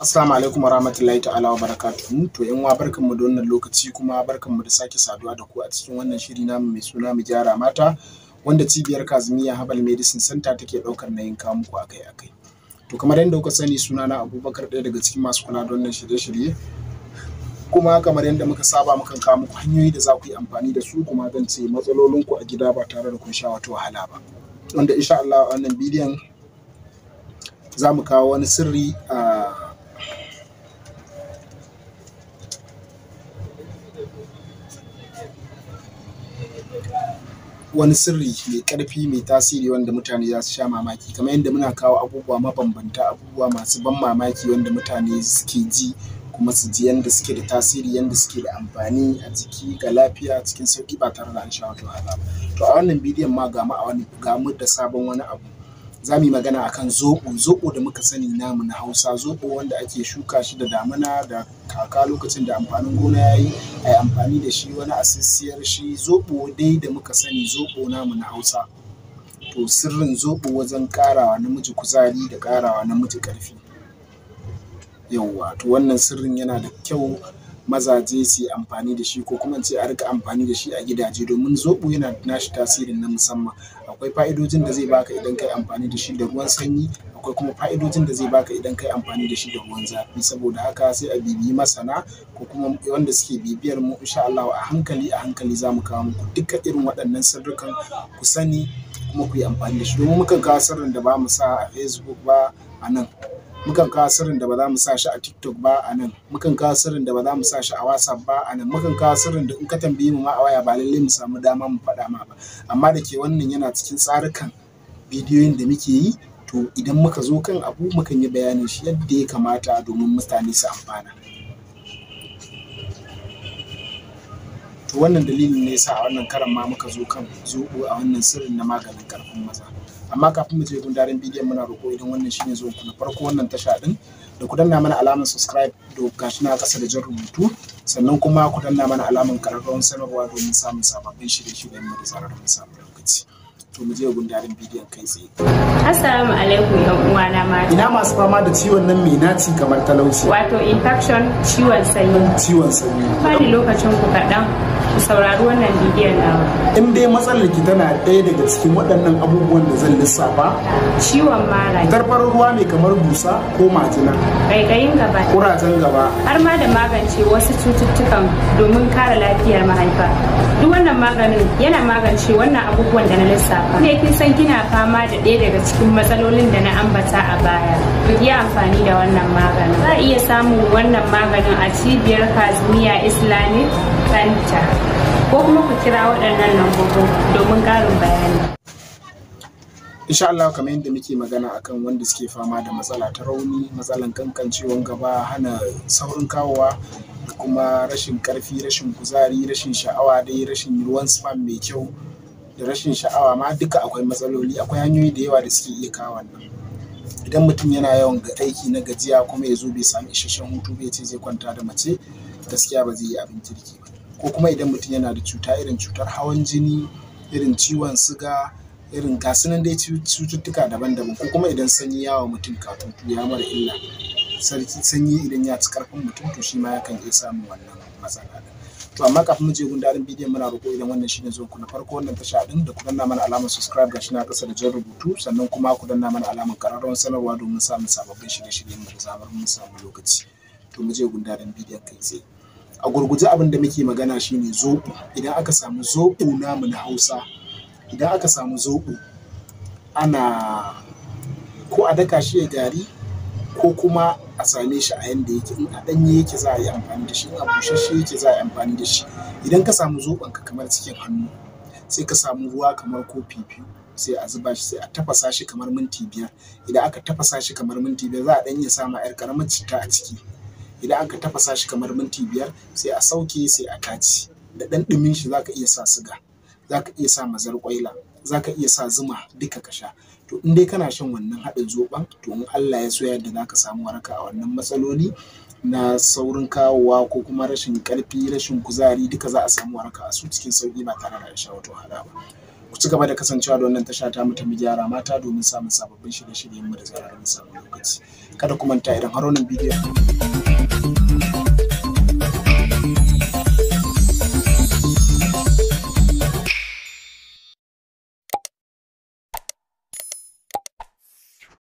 Assalamu alaikum warahmatullahi ta'ala wa barakatuhu. To yan uwa, barkanmu da wannan lokaci, kuma barkanmu da sake saduwa da ku a cikin wannan shiri namu mai suna Mu Gyara Mata, wanda cibiyar Kazimiya Herbal Medicine Center take ɗaukar nauyin kawo muku akai-akai. To kamar yadda kuka sani, suna na Abubakar, ɗaya daga cikin masu kula da wannan shirye-shirye. Kuma kamar yadda muka saba, mukan kawo muku hanyoyi da za ku yi amfani da su ku magance matsalolinku a gida ba tare da kun sha wata wahala ba. Wanda insha Allah a wannan bidiyon za mu kawo wani sirri a wani sirri mai ƙarfi mai tasiri wanda mutane za su sha mamaki, kamar yadda muna kawo abubuwa mabambanta, abubuwa masu ban mamaki wanda mutane suke ji kuma su ji yadda suke da tasiri, yadda suke da amfani a jiki ga lafiya cikin sauƙi ba tare da an sha wata wahala ba. To a wannan bidiyon ma ga mu a wani ga mu da sabon wani abu. Za mu yi magana akan zoɓo, zoɓo da muka sani namu na Hausa, zoɓo wanda ake shuka shi da damuna da kaka, lokacin da amfanin gona ya yi, a yi amfani da shi, wani a sissiyar shi, zoɓo dai da muka sani, zoɓo namu na Hausa. To sirrin zoɓo wajen ƙarawa namiji kuzari da ƙarawa namiji ƙarfi. Yawwa, to wannan sirrin yana da kyau mazaje su yi amfani da shi, ko kuma in ce a riƙa amfani da shi a gidaje, domin zoɓo yana da nashi tasirin na musamman. Akwai fa'idojin da zai baka idan ka yi amfani da shi da ruwan sanyi, akwai kuma fa'idojin da zai baka idan ka yi amfani da shi da ruwan zafi. Saboda haka sai a bibiyi masana ko kuma wanda suke bibiyar mu. Insha Allah a hankali a hankali za mu kawo muku duka irin waɗannan sirrikan, ku sani kuma ku yi amfani da shi, domin mukan kawo sirrin da ba mu sa a Facebook ba a nan. Mukan kawo sirrin da ba za mu sa shi a TikTok ba a nan. Mukan kawo sirrin da ba za mu sa shi a WhatsApp ba a nan. Mukan kawo sirrin da in ka tambaye mu ma a waya ba lallai mu samu dama mu faɗa ma ba. Amma da ke wannan yana cikin tsarukan bidiyoyin da muke yi, to idan muka zo kan abu mukan yi bayanin shi yadda ya kamata domin mutane su amfana. To wannan dalilin ne yasa a wannan karan ma muka zo kan zoɓo a wannan sirrin na maganin ƙarfin maza. Amma kafin mu je gundarin bidiyon, muna roƙo idan wannan shine zuwan ku na farko wannan tasha din, da ku danna mana alamar subscribe da gashi na ƙasa da jan rubutu, sannan kuma ku danna mana alamar ƙararrawar sanarwa domin samun sababbin shirye-shiryen mu da zarar mun samu lokaci. To mu je gundarin bidiyon kai tsaye. Assalamu alaikum yan uwana mata. Ina masu fama da ciwon nan mai naci kamar talauci? Wato infection, ciwon sanyi. Ciwon sanyi. Bani lokacin ku kaɗan ku saurari wannan bidiyon nawa. In dai matsalar ki tana ɗaya daga cikin waɗannan abubuwan da zan lissafa: Ciwon mara, fitar farin ruwa mai kamar dusa ko majina, ƙaiƙayin gaba, kurajen gaba, har ma da magance wasu cututtukan domin kare lafiyar mahaifa. Duk wannan maganin yana magance wannan abubuwan da na lissafa. Ne kin san kina fama da ɗaya daga cikin matsalolin da na ambata a baya, ku yi amfani da wannan maganin. Za a iya samun wannan maganin a cibiyar Kazimiya Islamic Center, ko kuma ku kira waɗannan lambobin domin ƙarin bayani. Insha Allah, kamar yadda muke magana akan wanda suke fama da matsala ta rauni, matsalan kankancewan gaba, hana saurin kawowa, da kuma rashin karfi, rashin kuzari, rashin sha'awa dai, rashin ruwan sperm mai kyau da rashin sha'awa ma, duka akwai matsaloli, akwai hanyoyi da yawa da suke iya kawo wannan. Idan mutum yana yawan ga aiki na gajiya kuma ya zo bai sami isasshen hutu ba, ya ce zai kwanta da mace, gaskiya ba zai yi abin kirki ba. Ko kuma idan mutum yana da cuta irin cutar hawan jini, irin ciwon siga, irin gasu nan dai cututtuka daban-daban, ko kuma idan sanyi ya wa mutum katutu, ya mara illa, sarki sanyi, idan ya ci karfin mutum, to shi ma yakan iya samun wannan matsala din. To amma kafin mu je gundarin bidiyon, muna roƙo idan wannan shine zuwan ku na farko wannan tasha din, da ku danna mana alamar subscribe gashi na ƙasa da jan rubutu, sannan kuma ku danna mana alamar ƙararrawar sanarwa domin samun sababbin shirye-shiryen mu da zarar mun samu lokaci. To mu je gundarin bidiyon kai tsaye. A gurguje, abin da muke magana shine zoɓo. Idan aka samu zoɓo namu na Hausa, idan aka samu zoɓo, ana ko a daka shi ya gari, ko kuma a same shi a yanda yake. In a ɗanye yake za a yi amfani da shi, in a busasshe yake za a yi amfani da shi. Idan ka samu zoɓon ka kamar cikin hannu, sai ka samu ruwa kamar kofi 2, sai a zuba shi, sai a tafasa shi kamar minti 5. Idan aka tafasa shi kamar minti 5, za a ɗan iya sama 'yar ƙaramar citta a ciki. Idan aka tafasa shi kamar minti 5, sai a sauke, sai a tace. Da ɗan ɗumin shi zaka iya sa siga, zaka iya sa mazar ƙwaila, zaka iya sa zuma, duka ka sha. To in dai kana shan wannan haɗin zoɓon, to in Allah ya so yadda zaka samu waraka a wannan matsaloli na saurin kawowa ko kuma rashin ƙarfi, rashin kuzari, duka za a samu waraka a su cikin sauƙi ba tare da an sha wata wahala ba. Ku ci gaba da kasancewa da wannan tasha ta mu ta Gyara Mata domin samun sababbin shirye-shiryen mu da zarar mun samu lokaci. Kada ku manta idan har wannan bidiyon